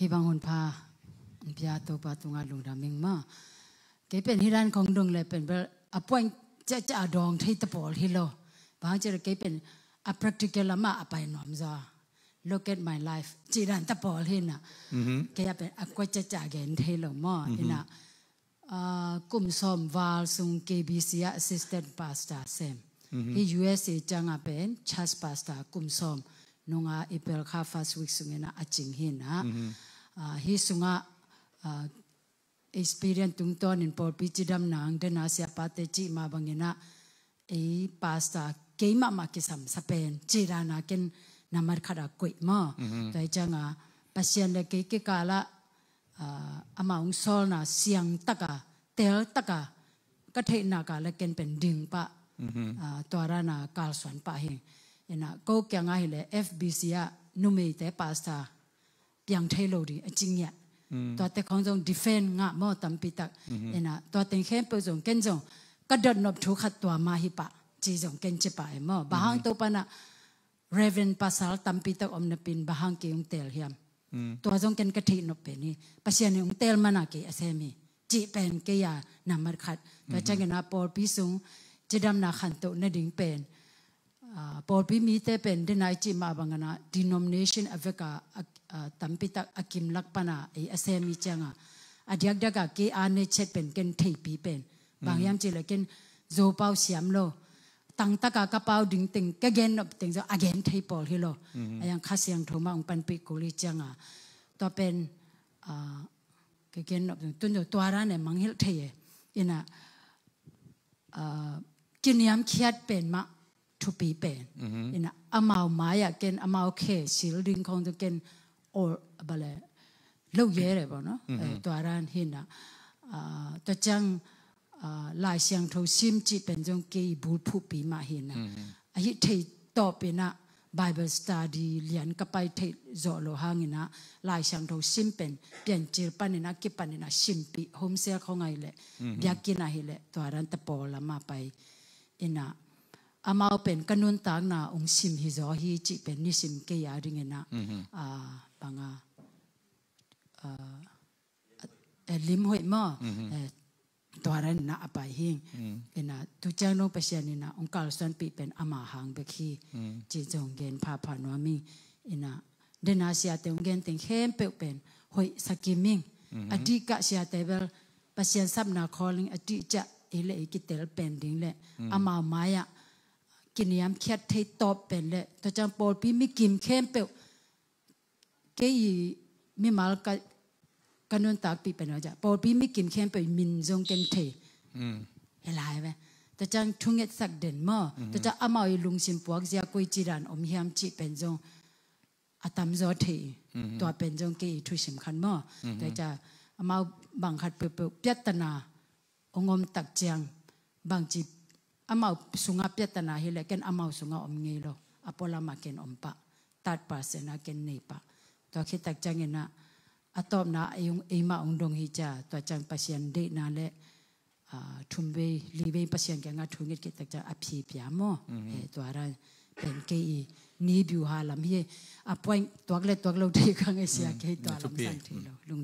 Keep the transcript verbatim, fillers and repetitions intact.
Hih bang hun pha pia Topa tungah lungdam ing maw. Kei pen hih dan khong dong le pen bel a point ciahciah a dawng thei ta pawl hi lo. Bang hang ciah le kei pen a practical lamah a pai nuam zaw. Look at my life, cih dan ta pawl hi na. Kei a pen a kua ciahciah a gen thei lo maw. Ina, ah, kum sawm val sung K B C ah assistant pastor sem. Hih U S A ciangah pen church pastor kum sawm nunga April kha first week sungin ah a cing hi na. Ah, hih sungah, ah, experience tungtawnin pawlpi cidamna ang dena siapate cih mah bangin ah ei pastor keimahmah kisamsa pen cih dana ken nambat khat a koih maw. Tua hi cianga Pasian le kei kikalah, ah, amah hong sawlna siangtaka teltaka ka theih naka le ken pen ding pah, ah, tua dana kalsuan pah hi. Ina ko kiangah hileh F B C ah numeite pastor piang thei lo ding a ci ngiat. Tuate khong zong defend ngah maw tampi tak. Ina tua teng khempeuh zong ken zong ka dotnop thu khat tua mah hi pah ci zong ken ci pah e maw. Bang hang Topa na Reverend pasal tampi tak om napin bang hang kei hong tel hiam. Tua zong ken ka theih nop pen hi. Pasian in hong tel mana kei a sem hi cih pen kei a nambat khat. Tua ciangin ah pawlpi sung cidamna khantoh nading pen, ah, pawlpi mite pen dena i cih mah bangin ah denomination a veka a, a tampi tak a kimlak pana ei a sem hi cianga a diakdiaka kei a ne chet pen ken theipi pen bang hiam cih le ken Zopau siam lo. Tangtaka ka pau ding teng ka gen nop teng zong a gen thei pawl hi lo. A yang Kha Siangtho mah hong panpih kul hi cianga tua pen, ah, ka gen nop teng tun zong tua dana mangngilh thei e. Ina, ah, kiniamkhiat pen mah thupi pen. Ina amau mai-ah ken amau khe sil ding khong zong ken ol bale lo ye le bo no. Eh, tua dan hi na, ah, tua ciang, ah, Lai Siangtho sim cih pen zong kei bulphuhpi mah hi na. Ahi thei tawp ina Bible study lian ka pai thei zawh lo hangina Lai Siangtho sim pen Piancil panina kipanina simpih homeschool khong ahileh biakinn ahileh tua dan ta pawl lama pai ina amau pen ka nuntakna hong sim hi zaw hi cih pen nisim kei a dingina, ah, banga, ah, eh, lim hoih maw. Eh, tua dan ina a pai hi. Ina tu ciang dong Pasian ina hong kalsuanpih pen ama hang bek hi. Cih zong gen phapha nuam hi. Ina dena siate hong gen teng khempeuh pen hoih sakim ing. A dihkah siate bel Pasian sapna calling a dih ciah ei le ei kitel pen ding le amau mai-ah kiniamkhiat thei tawp pen le tua ciang pawlpi mikim khempeuh kei i mimal ka, ka nuntakpih pen aw ciah pawlpi mikim khempeuh i min zong ken thei. He lai ve. Tua ciang thungetsak den maw. Tua ciang amau i lungsim puakzia koi ci dan om hiam cih pen zong a tamzaw thei. Tua pen zong kei i thusim khat maw. Tua ciang amau bang khat peuhpeuh piattana hong om tak ciang bangci amau sungah piattana hileh ken amau sungah om ngei lo. A pualamah ken om pah. Third person ah ken nei pah. Tua khit tak ciangina a tawpna ei hong, eimah hong dong hi cia tua ciang Pasian deihna le, ah, thumvei livei Pasian kiangah thunget khit tak ciang a phi pia maw. Eh, tua dan pen kei i ni biuha lam hi. A point tuak le tuak lo thei kha ngai sia kei tua lam san thei lo. Lung